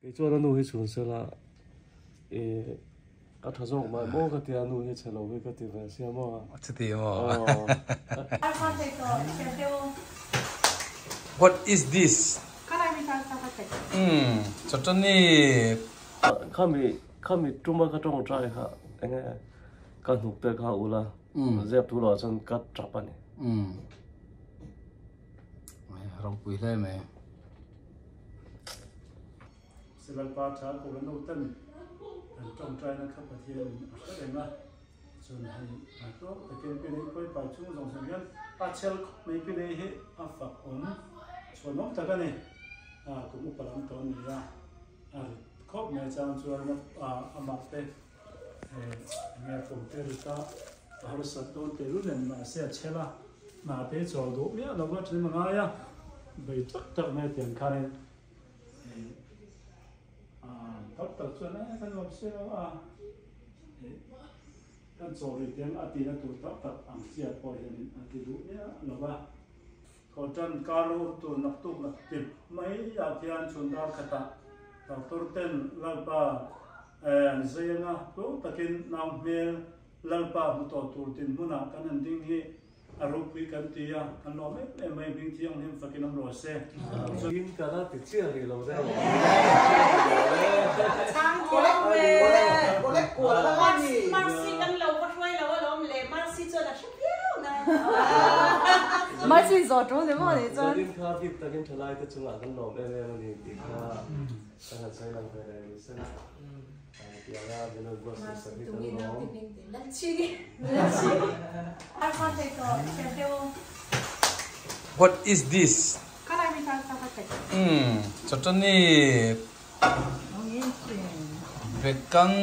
Kei chuan a nu hi chhun sela i a tha zawk mai maw ka tia nu hi chhe lo hi ka ti ve sia maw. A chuti maw? What is this? Umm chutani. Khami khami tuma ka tawngtai kha enge ka hnuk te kha ula zep thu lo ah chuan ka tap a ni. Umm ropui hle mai. Silalpa tha ko la noten kan tawngtaina kha Pathianin a hre reng a, chun hei a tlawm takin Pinei khawi pai chung zawng zawng hian a chel khawp mai Pinei hi a fak awm chhuanawm tak a ni, a kum upa lam tawh a ni a, a rit khawp mai chang chuan amah te enge a kum te rit a a harsat dawn tehlul em mahse a chel a, hna te chawl duh miah lo a then a ngai a, bei tak tak mai tiang khanin. Tak tak chuan e kan lawm si lo a, kan chaw ri te a tihna tur tak tak ang chiat pawh hianin a ti duh miah lo va. Thawhtan kar ur tur naktuk nak tip mai ah khian chhun dar khatah doctor ten Lalpa an zai anga tluang takin nau hmel Lalpa hmu tawh tur dinhmunah kan han ding hi A ropui kan ti a, kan lawm em em mai, hming thianghlim fakin awm rawh se. In ka la ti chiah rih lo deuh. Mercy kan lo va hruai lo alawm le, Mercy chuan a hre viau na. Mercy zawh tul ni maw nih chuan. Zawtin kha bik takin thalai te chungah kan lawm em em a ni tih kha ka han sawi lang ve reng ni sela. What is this? Umm chutani bekang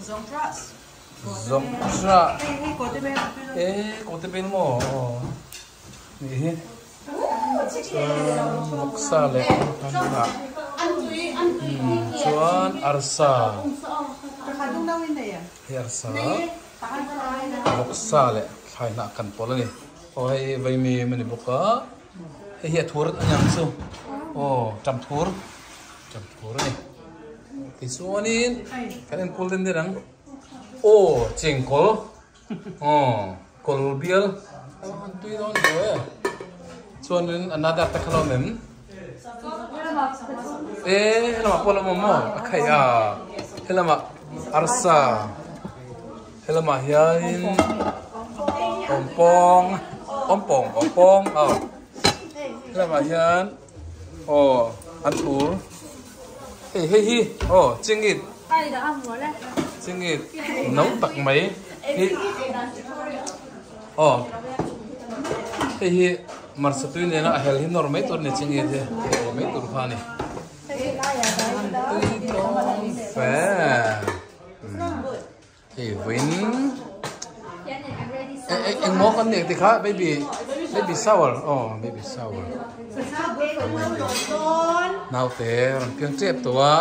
zawngtra e kawte bel maw aw nih hi chuan vawksa leh chuan arsa hei arsa vawksa leh thlai hnah kan pawlh a ni aw hei vaimim a ni bawk a hei hi a thur a niang chu aw ṭamthur ṭamthur a ni tichuanin kan enkawl den den ang aw chengkawl. Aw kawl bial an tui dawn lo e chuanin another te kha lo awm em e helamah pawh a lo awm maw a khaih a helamah arsa helamah hianin awmpawng awmpawng awmpawng aw helamah hian aw an thur hei hei hi aw chingit. Chingit no tak mai hi aw hei hi marsa tui nena a hel hi nawr mai tur a ni chingit hi ei mai tur kha a ni tui dawn fe hei vawiin engmaw kan nek tikha baby baby shower aw baby shower naute rawn piang tep tawh a.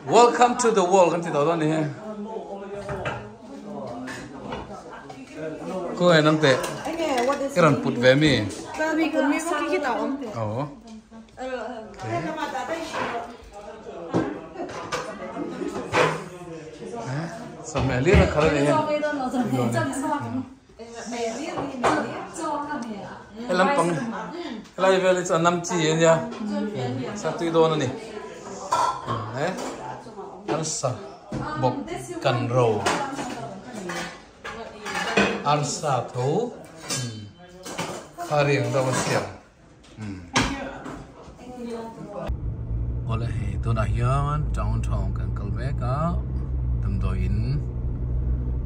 Welcome to the world kan ti tawh dawn ni hi. Ko e nang te. I rawn put ve mi. Oh. Sa me li na khara ni. Helam pang helai vel hi chu a nam chi a nia sa tui dawn a ni he arsa bawk kan ro arsa tho kha riang deuh a siam. Awle hei tunah hian downtown kan kal mek a damdawi in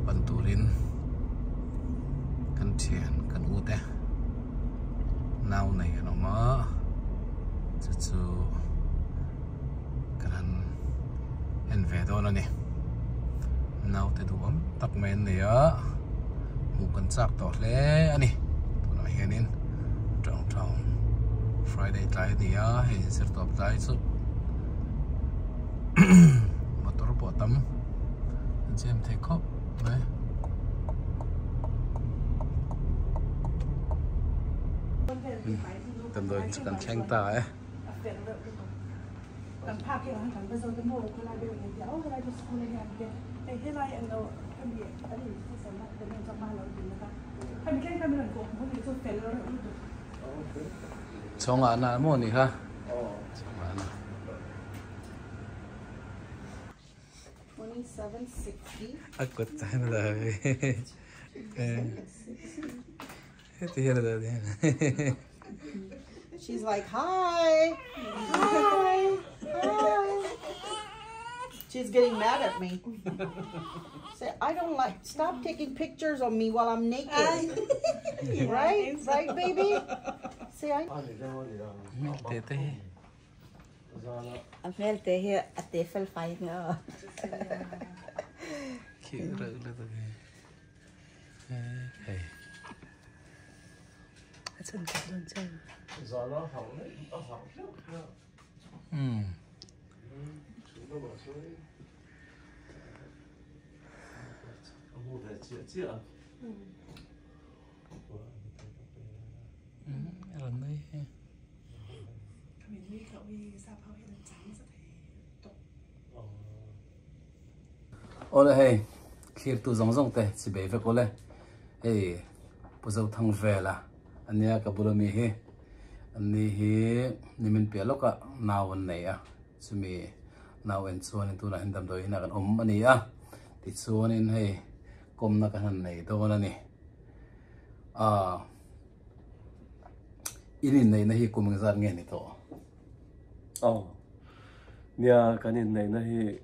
pan turin kan thian kan u te nau nei an awm a chu chu kan han en ve dawn a ni naute duhawm tak mai an nei a hmuh kan chak tawh hle a ni tunah hianin downtown friday tlai a ni a hei zirtawp tlai chu motor pawh a tam a jam thei khawp mai. Damdawiin chu kan thleng ta e. Chhawngah na maw ni kha? Chhawngah na. A kut ta hian a dah ve. Heti hian a dah ve. She's like, hi, hi, hi. She's getting mad at me. Say, I don't like, stop taking pictures of me while I'm naked. Right? Right, baby? Say, I... Te te hi. A hmel te hi a te fel fai nia aw. Khi reuh lutuk hi. Hei. A chhan khat dawn chuan. Zana hauh leh a hauh hleuh hleuh. Umm. Chhun lamah chuan a mu ve chiah chiah a. Umm a rawn nui hi. Awle hei thlirtu zawng zawng te chi bei vek awle hei Pu Zothang Vela ania ka bula mi hi anni hi nimin piah lawkah nau an nei a chumi nau en chuanin tunah hian damdawi inah kan awm a ni a tichuanin hei kawmna kan han nei dawn a ni ah. In inneihna hi kum engzat nge ni tawh? Aw, nia kan inneihna hi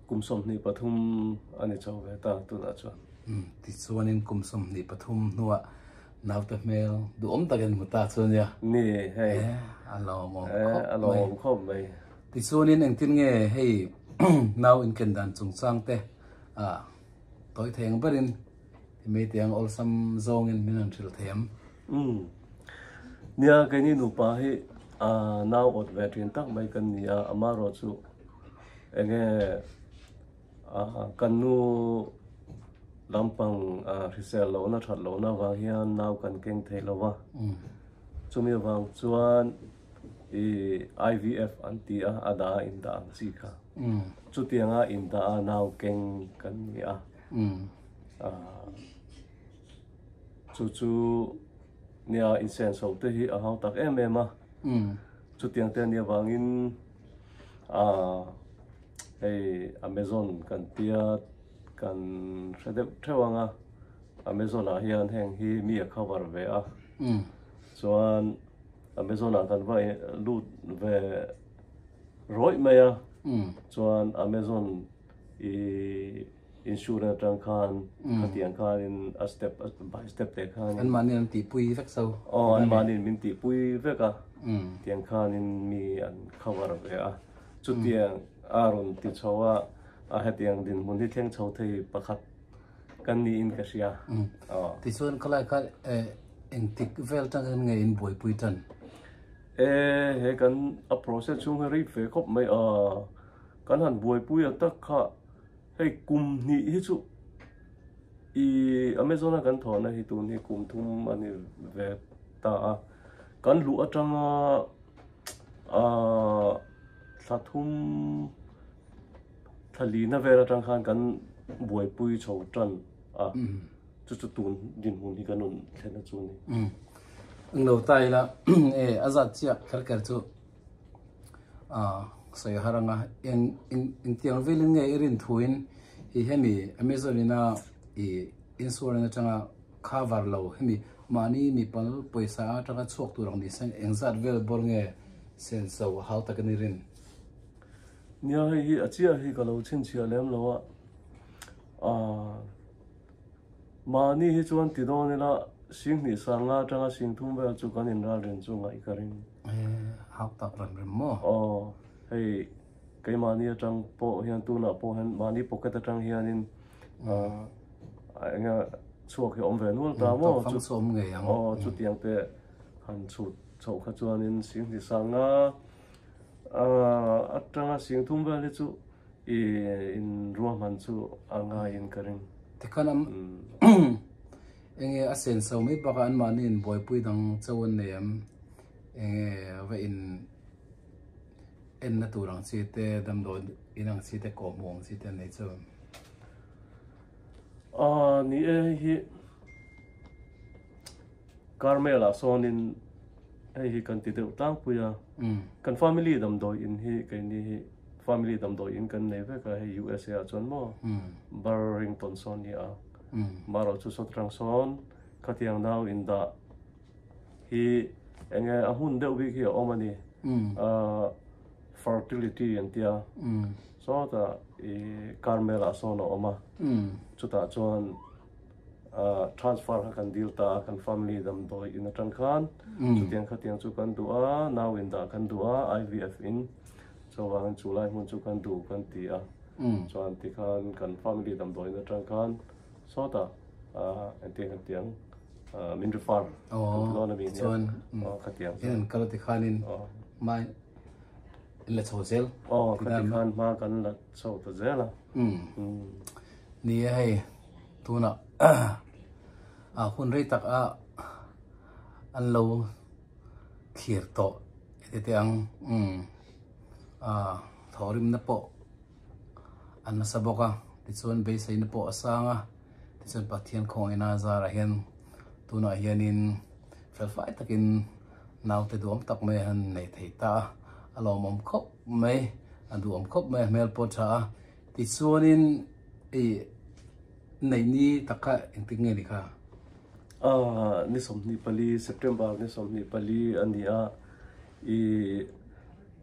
kum 23 a ni chho ve ta tunah chuan. Umm, tichuanin kum 23 hnuah naute hmel duhawm takin hmu ta chu ania. Ni, hei. Eh, a lawmawm khawp mai. A lawmawm khawp mai. Tichuanin engtin nge hei nau inken dan chungchang te ah tawi thei ang berin Hemi tiang awlsam zawngin min han hrilh thei em? Umm. Nia, keini nupa hi nau awt ve thin tak mai kan ni a, amaherawh chu enge kan nu lampang hrisel lohna that lohna avang hian nau kan keng thei lo va, chumi avang chuan i IVF an ti a, a dah a indah ang chi kha. Chutianga indah a nau keng kan ni a. Chu chu nia insenso te hi a hau tak em em a. Chutiang te ania vangin hei Amazon kan tia kan hre deuh theuh ang a. Amazon ah hian heng hi mi a cover ve a. Chuan Amazon ah kan va lut ve rawih mai a. Chuan Amazon i insurance atang khan khatiang khanin a step by step te khanin an mahni an tihpui vek so aw an mahni min tihpui vek a tiang khanin mi an cover ve a chutiang a rawn ti chho a a hetiang dinhmun hi thleng chho thei pakhat kan niin ka hria aw tichuan khalai kha engtik vel tang hian nge in buaipui tan e he kan a process chhung hi rei ve khawp mai a Kan han buaipui a tak kha hei kum hnih hi chu i Amazon a kan thawhna hi tun hi kum thum a ni ve ta a, kan luh atanga ahh thla thum thla lina vel atang khan kan buaipui chho tan a, chu chu tun dinhmun hi kan rawn thlen a chu a ni. Umm englo ta ila e a zat chiah kher kher chu. sawi har anga eng eng engtiang velin nge i rin thuin i hemi Amazon ina i insurance atanga cover lo hemi mahni mipal pawisa atanga chhuak tur ang ni se engzat vel bawr nge senso hau takin i rin. Nia hei hi a chiah hi ka lo chhinchhiah lem lo a, aaa Mahni hi chuan ti dawn ila Singhnih sanga atanga Singthum vel chu kan inralrin chu ngaih ka ring. Hau tak rem rem maw? Aw, hei keimahni atang pawh hian tunah pawh hian mahni pocket atang hianin eng nge chhuak hi awm ve nual ta maw? Tawk fang chu awm ngei ang. Aw, chutiang te han chhut chhoh kha chuanin Singhnih sanga atanga Singthum vel hi chu I in ruahman chu a ngaiin ka ring. Tikhan Enge a senso mai bakah anmahni in buaipui dang chauh an nei em? Enge va in enna tur ang chi te, damdawi in ang chi te, kawhhmuh ang chi te an nei chauh em? Aaa ni e hei hi Carmel ah sawnin hei hi kan ti deuh tlangpui a, kan family damdawi in hi keini hi family damdawi in kan nei vek a hei USA ah chuan maw Barrington sawn ni a, marawh chu sawtrang sawn khatiang nau indah hi enge a hmun deuh bik hi a awm a ni, fertility an tia sawtah ih Carmel ah sawn a awm a, chutah chuan transfer kha kan dil ta a, kan family damdawi in atang khan chutiang khatiang chu kan duh a, nau in dah kan duh a, IVF in chuvangin chu lai hmun chu kan duh kan ti a, chuan tikhan kan family damdawi in atang khan sawtah engtiang engtiang min refer kan ti dawn a mi nia, khatiang chu. In kal tikhanin hma in la chho zel. Aw khatikhan hma kan la chho ta zel a. Ni e hei. Tunah a hun rei tak a an lo thlir tawh ti teh ang umm a thawhrimna pawh a nasa bawk a tichuan beiseina pawh a sang a tichuan Pathian khawngaihna zarah hian tunah hianin felfai takin naute duhawm tak mai a han nei thei ta a a lawmawm khawp mai a duhawm khawp mai a hmel pawh a tha a. Tichuanin i neih ni tak kha engtik nge ni kha? Aaa, ni 24, September ni 24 a ni a, i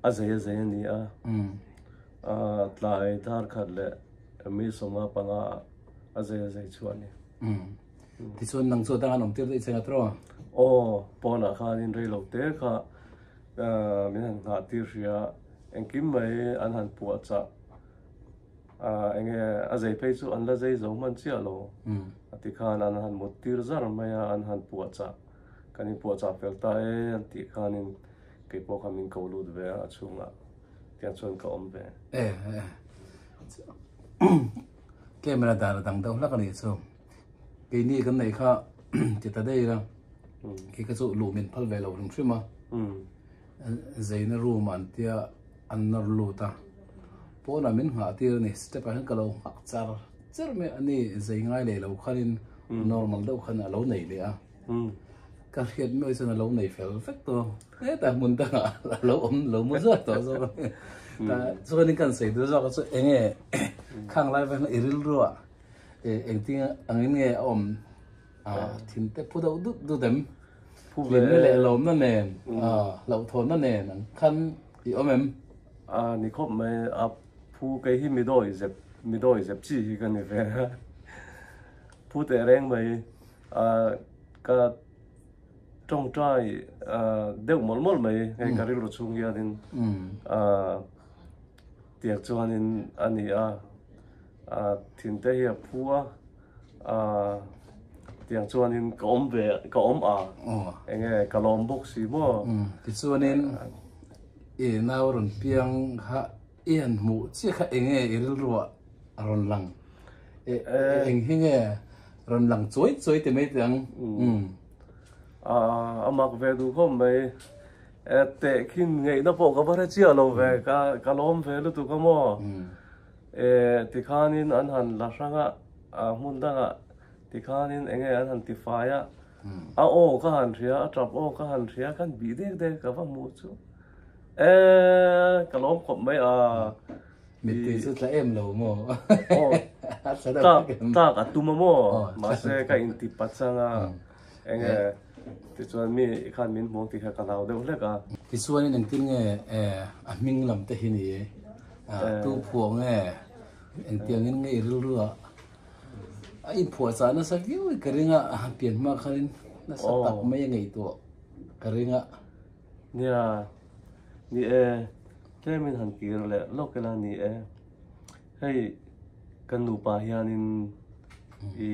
a zei a zei a ni a. Aaa, tlai dar khat leh mi 55 ah a zei a zei chhuah a ni. Tichuan nang chu a dang an awm tir daih che nga tiraw? Aw, pawnah khanin rei lo te kha min han nghah tir hria, engkim mai an han puah chah. Enge a zei phei chu an la zei zo hman chiah lo. A ti khan an han mut tir zar mai a, an han puah chah, kan inpuah chah fel ta e an tih khanin kei pawh kha min ko lut ve a, a chhungah tiang chuan ka awm ve. E e camera dan a dang deuh hlak a nih chu. Keini kan neih kha ti ta daih ila, kei kha chu luh min phal ve lo hrim hrim a. Zeina room ah an tia an nawr lut a, pawnah min nghah tir a ni, step ah hian ka lo nghak char char mai a ni, zei ngai leh lo khanin normal deuh khan a lo nei leh a, ka hriat meuh chuan a lo nei fel vek tawh, hetah hmun dangah a lo awm lo mu zawk tawh zawk a ni, tah chuanin ka han sawi duh zawk a chu enge khang lai vek i rilru ah engtin angin nge a awm. Thin te phu deuh dut dut em? Hlimna leh lawmna nen, hlauhthawnna nen ang khan i awm em? Ni khawp mai, a phu kei hi mi dawi zep, mi dawi zep chi hi ka ni ve a. Phu teh reng mai, ka tawngtai deuh mawlh mawlh mai hei ka rilru chhung hianin tiang chuanin a ni a, thin te hi a phu a. Ahh tiang chuanin ka awm ve ka awm a enge ka lawm bawk si maw. Tichuanin i nau rawn piang kha i han hmuh chiah kha enge i rilruah a rawn lang eng hi nge rawn lang chuai chuai ti mai teh ang. Ahh a mak ve duh khawp mai teh khin ngeihna pawh ka va hre chiah lo ve ka lawm ve lutuk a maw. E, tikhanin an han la hrang a, a hmun dangah tikhanin enge an han tifai a, a aw ka han hria, a tap aw ka han hria, kan bih dek dek ka va hmuh chu. E, ka lawm khawp mai a. Mittui chu tla em lo maw? Aw, tlak, tlak a tum a maw? Mahse ka inti pachang a, enge tichuan mi khan min hmuh ang tih kha ka hlau deuh hlek a. Tichuanin engtin nge a hming lam te hi ni? Tu phuah nge engtiangin nge i rilru ah a inphuah chah nasa viau i ka ring a, pian hma khanin nasa tak mai a ngaihtuah ka ring a. Nia, ni e, tlemin han kir leh lawk ila ni e. Hei kan nupa hianin i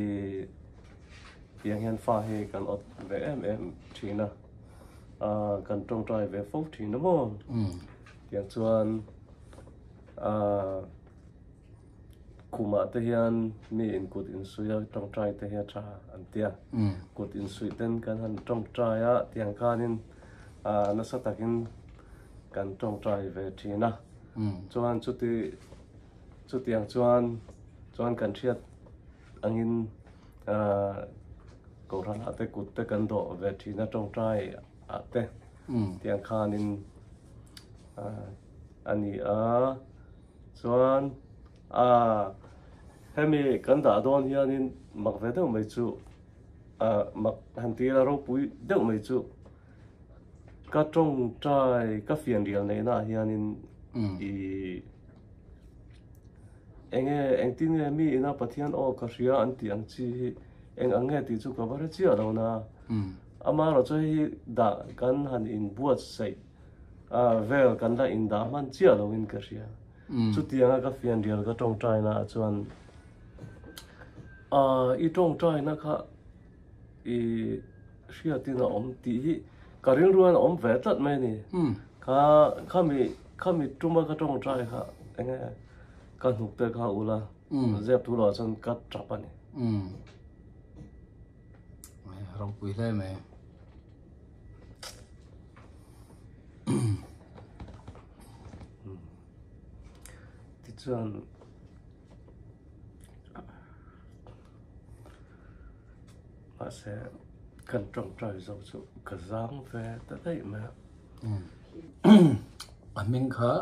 tiang hian fa hi kan awt ve em em thin a, kan tawngtai ve fo thin a maw? Tiang chuan Khumah te hian mi in kut insuih a tawngtai te hi a tha an ti a, kut insuih ten kan han tawngtai a tiang khanin nasa takin kan tawngtai ve thin a, chuan chuti chutiang chuan chuan kan hriat angin kohhran ah te kut te kan dawh ve thin a tawngtai ah te tiang khanin a ni a. Chuan a hemi kan dah dawn hianin mak ve deuh mai chu a mak han ti ila ropui deuh mai chu ka tawngtai ka fian rial neihna ah hianin i enge engtin nge mi ina Pathian aw ka hria an tih ang chi hi eng ang nge tih chu ka va hre chiah lo na amaherawhchu hei hi dah kan han inbuatsaih A vel kan la indah hman chiah lo in ka hria. Chutianga ka fianrial ka tawngtaina ah chuan a i tawngtaina kha i hriatin a awm tih hi ka rilruan a awm ve tlat mai a ni. Kha khami khami tuma ka tawngtai kha enge ka hnuk te kha ula zep thu lo ah chuan ka tap a ni. Ropui hle mai. Tichuan mahse kan tawngtai zo chu ka zang ve ta daih mai a. A hming kha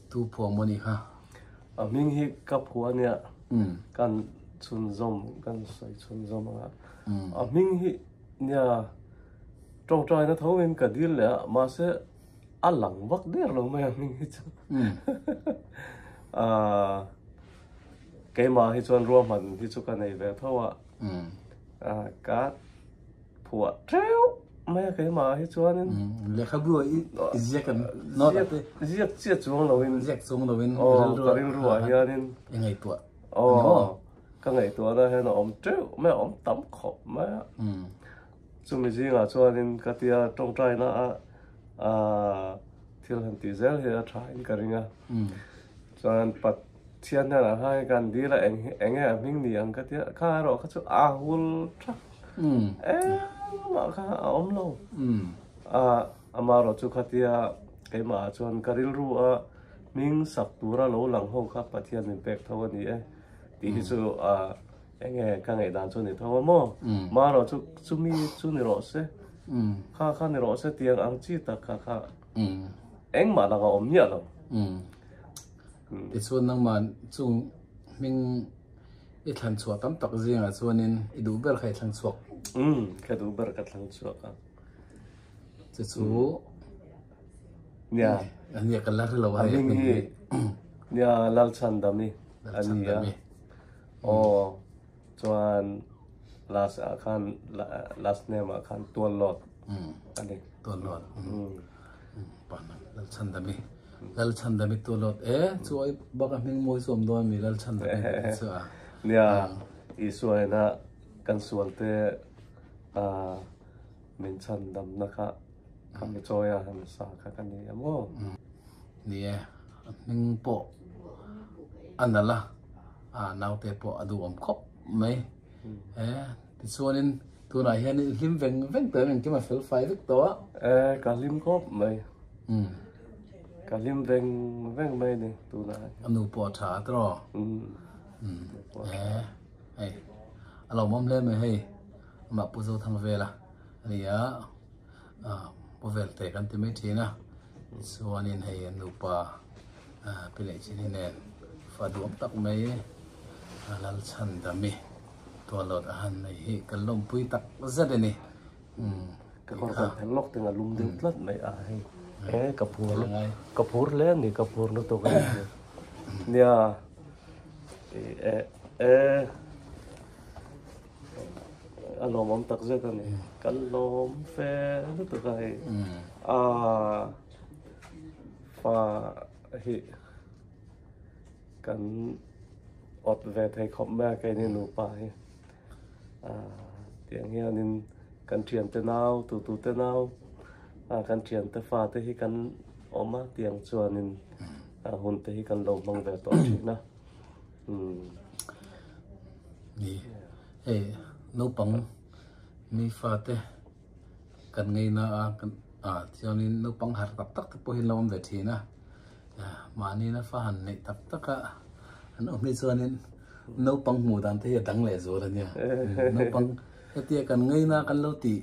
tu phuah maw ni kha? A hming hi ka phuah ania kan chhunzawm kan sawi chhunzawm anga a hming hi nia Tawngtaina tho in ka dil leh a, mahse a lang vak der lo mai a hming hi chu. Aaa keimah hi chuan ruahman hi chu ka nei ve tho a, ka phuah teuh mai a keimah hi chuanin. Lehkhabu ah i ziak em? Note ah te. Ziak chiah chuang loin. Ziak chuang loin. Aw ka rilruah hianin. I ngaihtuah. Aw ka ngaihtuahna hian a awm teuh mai a, awm tam khawp mai a. Chumi zingah chuanin ka tia tawngtaina a thil han tih zel hi a tha in ka ring a. Chuan Pathian hnenah khan kan dil a eng enge a hming ni ang ka tia kha erawh kha chu a hul thak engmah kha a awm lo. A amaherawh chu khatia keimah ah chuan ka rilru a hming sak tura lo lang ho kha Pathian min pek tho a ni e tih hi chu a Enge ka ngaihdan chu ni tho a maw? Marawh chu chumi chu ni rawh se, kha kha ni rawh se tiang ang chi tak kha kha engmah laka awm miah lo. Tichuan nangmah chung hming i thlan chhuah tam tak zingah chuanin i duh ber kha i thlang chhuak. Ka duh ber ka thlang chhuak a. Chu chu nia nia ka la hre lo a hming hi nia Lalchhandami a ni a. Aw chuan last ah khan last name ah khan Tuallawt a ni. Tuallawt. Lalchhandami. Lalchhandami Tuallawt e chu ai bak a hming mawi chu awm dawn mi Lalchhandami chu a. Nia Isua ina kan sual te min chhandamna kha kha mi chawi a han sa kha ka ni a maw. Ni e a hming pawh a nalh a. A naute pawh a duhawm khawp mai e tichuanin tunah hian i hlim veng veng tawh em engkim a fel fai vek tawh a. E ka hlim khawp mai ka hlim veng veng mai a ni tunah hian. A nu pawh a tha a tawh e hei a lawmawm hle mai hei amah Pu Zothangvela a ni a Pu Velte kan ti mai thin a tichuanin hei an nupa Pi leh Chini nen fa duam tak mai Lalchhandami tualawt a han nei hi kan lawmpui tak zet a ni. Ka kawr kan phelh lawk teng a lum deuh tlat mai a hei e ka phur ka phur hle a ni ka phur lutuk a ni nia e e a lawmawm tak zet a ni kan lawm fe lutuk a hei a Fa hi kan awt ve thei khawp mai a keini nupa hi tiang hianin kan thiante nau tutu te nau kan thiante fa te hi kan awm a tiang chuanin hun te hi kan lo hmang ve tawh thin a. Ni hei naupang mi fate kan ngei na a kan a chuanin naupang har tak tak te pawh hi an lo awm ve thin a mahni na fa han neih tak tak a an awm hi chuanin naupang hmuh dan te hi a dang leh zual a nia naupang hetia kan ngei na kan lo tih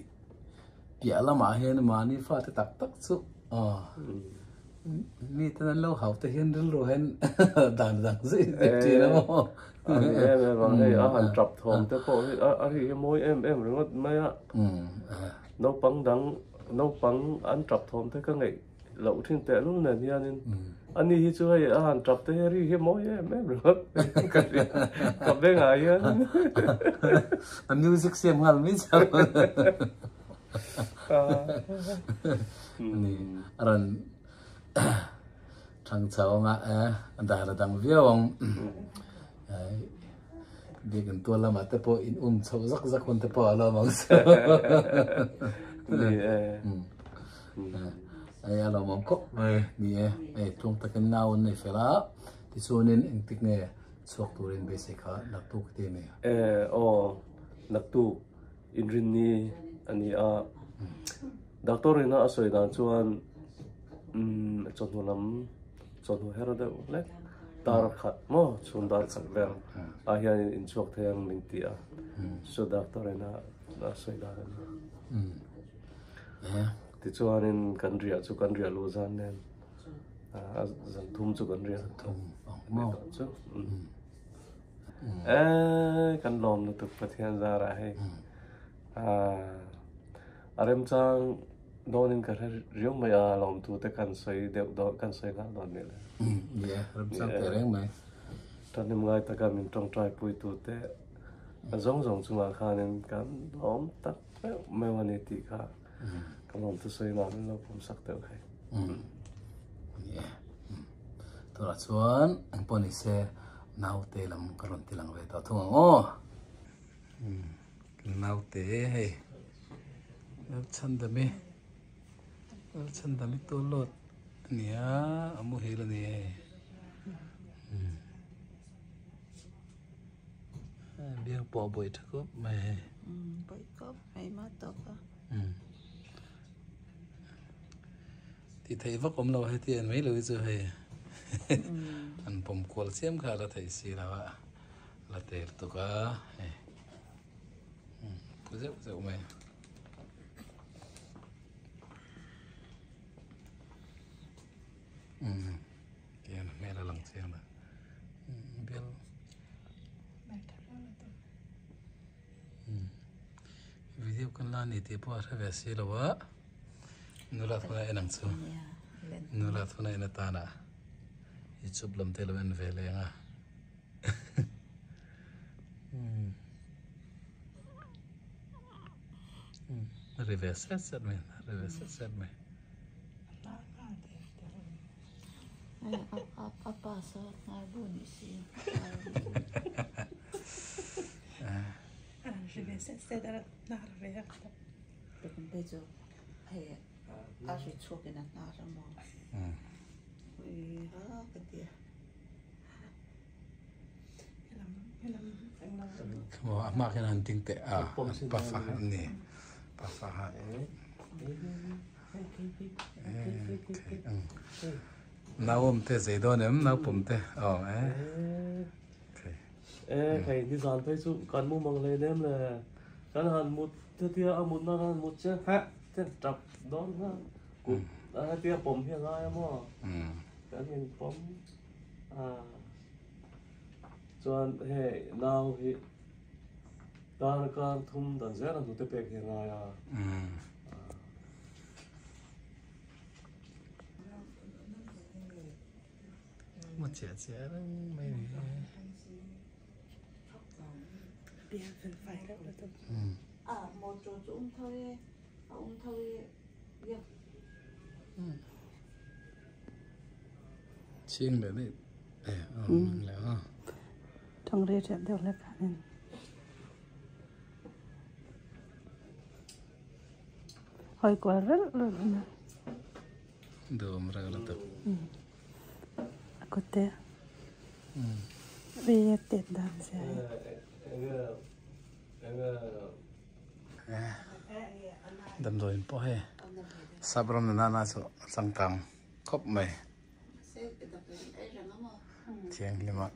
piah lamah hian mahni fate tak tak chu aw mi ten an lo hau te hian rilru hian dan dang zui zui thin a maw ani em em ang hei a han tap thawm te pawh hi a ri hi mawi em em ringawt mai a naupang dang naupang an tap thawm te ka ngaih loh thin tehlul nen hianin ani hi chu hei a han tap te hi a ri hi mawi em em ringawt ka hria ka bengah hian a music siam nghal mai chauh ni a rawn thang chho anga a dar a dang viau ang biakin tual lamah te pawh in um chhoh zak zak hun te pawh a lo awm ang chu ni e hei a lo awm khawp mai ni e hei tluang takin nau an nei fel a tichuanin engtik nge chhuak turin beisei kha naktuk a ti a mi e aw naktuk Inrinni a ni a, doctor ina a sawi dan chuan umm chawhnu lam chawhnu her deuh hlek dar khat maw chhun dar khat vel ah hian in chhuak thei ang min ti a, chu doctor ina a sawi dan a ni. Tichuanin kan riah chu kan riah luh zan nen a zan thum chu kan riah chu. Eh kan lawm lutuk Pathian zarah hei a remchang dawnin ka hre riau mai a lawmtu te kan sawi deuh dawn kan sawi nghal dawn nih le. Ni e remchang teh reng mai. Thahnem ngai taka min tawngtai puitu te a zawng zawng chungah khanin kan lawm tak meuh meuh a ni tih kha ka lawmtu sawi nan min lo pawm sak deuh hei. Ni e. Tunah chuan engpawh ni se naute lam ka rawn ti lang ve tawh thung ang aw. Naute hei Lalchhandami Lalchhandami tualawt a ni a a muhil a ni hei. Biang pawh a bawih tha khawp mai hei. Bawih khawp mai mah tawp a. Ti thei vak awm lo heti en mai lo hi chu hei an pawm kual chiam kha a la theih si lo a la tel tuk a hei phu zeuh zeuh mai. Tihian a hmel a lang chiang a bial video kan la ni tih pawh a hre ve si lo a. Nula thuna en ang chu. Nula thuna en atana YouTube lam te lo en ve leng a. Ri ve set set mai, ri ve set set mai. Apa sa hnar bu ni si. Ri ve set set a hnar ve a. Tukum phei chu hei a hri chhuak in a hnar a maw ui ha ka ti a. A hma khian han ding teh a pafa an ni pafa ha nau awm te zei dawn em nau pawm te aw e E hei nizan phei chu kan mu mang hle nem le kan han mut hetia a mut nan han mut che heh te tap dawn kha kut a hetia pawm hi a ngai a maw kan in pawm a chuan hei nau hi darkar thum dan zel a hnute pek hi a ngai a. Mu chiah chiah reng mai ni. A motor chu um tho e a um tho e ya. Ching leh daih e a mang leh a. Thang re ṭhat deuh hlek khanin. Hawi kual reuh reuh a. Duhawm reuh lutuk. A kut te. Ri a tet dan zia hi. Enge enge Damdawiin pawh hei sap ram na nana chu a changkang khawp mai thianghlim a.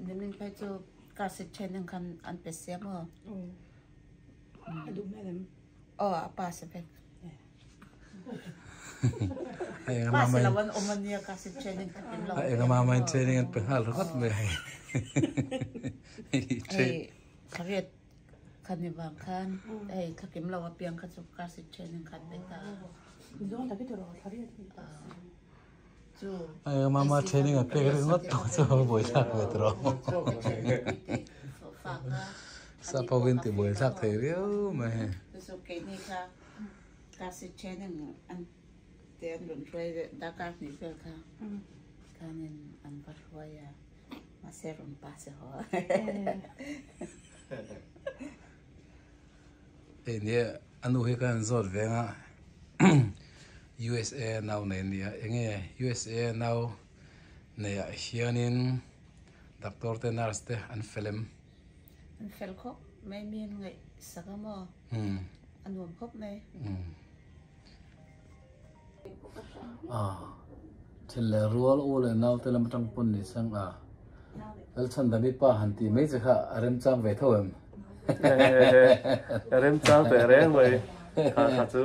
Nimin phei chu car seat then ang khan an pe sia maw? A duh hmel em? Aw a pass vek. Pass lo an awm ania car seat training kha kim lo. A enga mama in training an pe nghal ringawt mai hei. Hei thariat kha ni vang khan hei thla kim lo apiang kha chu car seat training kha an pe ta. Mizo tak i ti rawh thariat hi. Chu A enga mama training an pek ringawt tawh chu a buaithlak ve ta rawh. Sap ho in ti buaithlak thei riau mai hei. Chu keini kha car seat training an te an rawn hruai darkar hnih vel kha khanin an va hruai a mahse rawn pass a haw. Hei nia a nu hi khan zawt veng a USA nau nei ania enge USA nau nei ah hianin doctor te nurse te an fel em? An fel khawp mai mi an ngaih sak a maw a nuam khawp mai. Thil leh rual u leh nau te lam atang pawn ni sang a Lalchhandami pa han tih mai che kha a remchang ve tho em? A remchang teh reng mai kha kha chu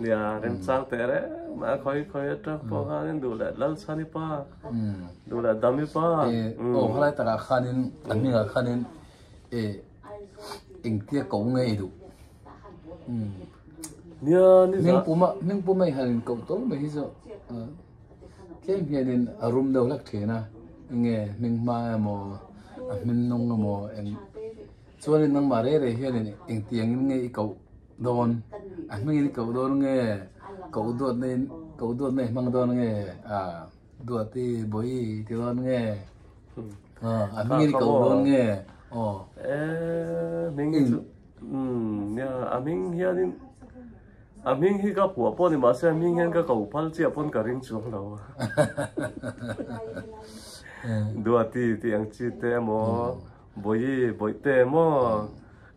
nia remchang teh reng mai a khawi khawi atang pawh khanin duh leh Lalchhani pa duh leh Dami pa. Aw helai takah khanin a hmingah khanin engtia ko nge i duh? Nia ni Hming puma hming puma i han in koh tawlh mai hi chu tlem hianin a rum deuh hlek thin a enge hming hma emaw a hmin nung emaw eng chuanin nangmah rei rei hianin engtiangin nge i koh dawn a hmingin i koh dawn nge koh duat na in koh duat na i hmang dawn nge a duati bawi ti dawn nge a hmingin i koh dawn nge aw hming hi chu Umm nia a hming hianin a hming hi ka phuah pawh ni mahse a hming hian ka ko phal chiah pawn ka ring chuang lo Duati tih ang chi te emaw Bawihi Bawihte emaw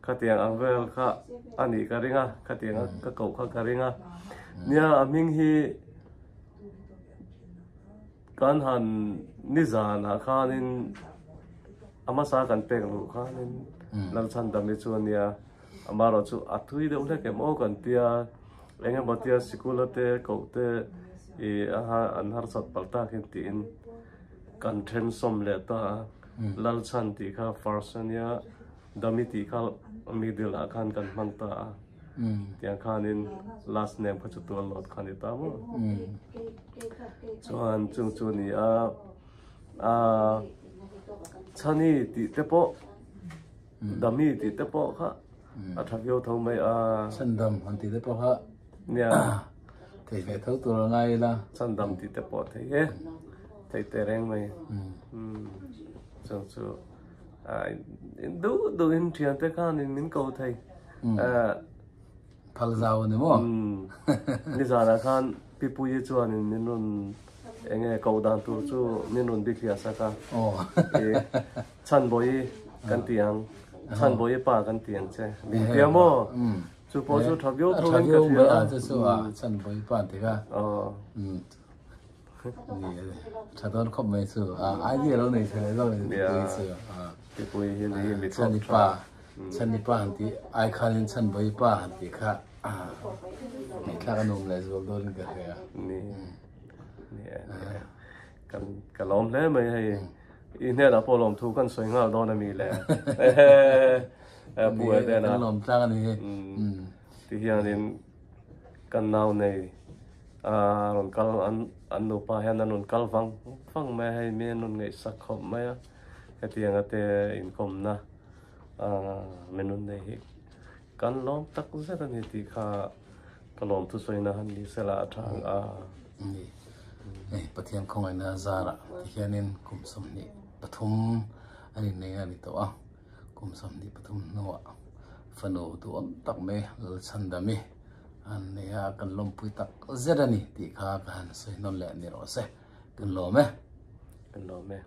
khatiang ang vel kha a nih ka ring a khatiang a ka koh kha ka ring a nia a hming hi kan han nizanah khanin A hmasa kan pek luh khanin Lalchhandami chu a nia, amaherawh chu a tui deuh hlek em aw kan tia, eng emaw tia sikula te koh te ih a an harsat palh takin tiin kan then sawm leh ta a, Lalchhan tih kha first a nia, Dami tih kha middle ah khan kan hmang ta a, tiang khanin last name kha chu tual lawt kha a ni ta maw? Chuan chung chu a ni a. Ahh Chhani tih te pawh Dami tih te pawh kha a tha viau tho mai a. Chhandam han tih te pawh kha nia thei ve tho tur a ngai ila. Chhandam tih te pawh thei e thei teh reng mai. Chu chu duh duh in thian te khan in min ko thei. Phal zau a ni maw? Nizanah khan Pi Puii chuanin min rawn eng nge koh dan tur chu min rawn bithliah sak a. Chhanbawi kan ti ang, Chhanbawi pa kan ti ang che. Min tia maw? Chu pawh chu tha viau tho in ka hria a. Chu chu a, Chhanbawi pa an ti kha. Tha dawn khawp mai chu. Idea lo nei thei leh zawk a ni Pi Puii chu. Pi Puii hi mi thawk tha. Chhanni pa han tih ai khanin Chhanbawi pa han tih kha ngaihthlak a nuam leh zual dawnin ka hria. Ni, ni e, ni e. Kan ka lawm hle mai hei. I hnenah pawh lawmthu kan sawi nghal dawn a mi le. Pu Edena. Kan lawm tlang a ni hi. Ti hianin kan nau nei a rawn kal an an nupa hian an rawn kal vang vang mai a hei mi an rawn ngaihsak khawp mai a. Hetianga te inkawmna Menun nei hi kan lawm tak zet a ni tih kha ka lawm thusawina han ni sela a tha ang a. Ni. Hei Pathian khawngaihna zarah tihianin kum 23 an innei a ni tawh a, kum 23 hnuah fanu duhawm tak mai Lalchhandami. An nei a, kan lawmpui tak zet a ni tih kha ka han sawi hnawn leh ni rawh se. Kan lawm e. Kan lawm e.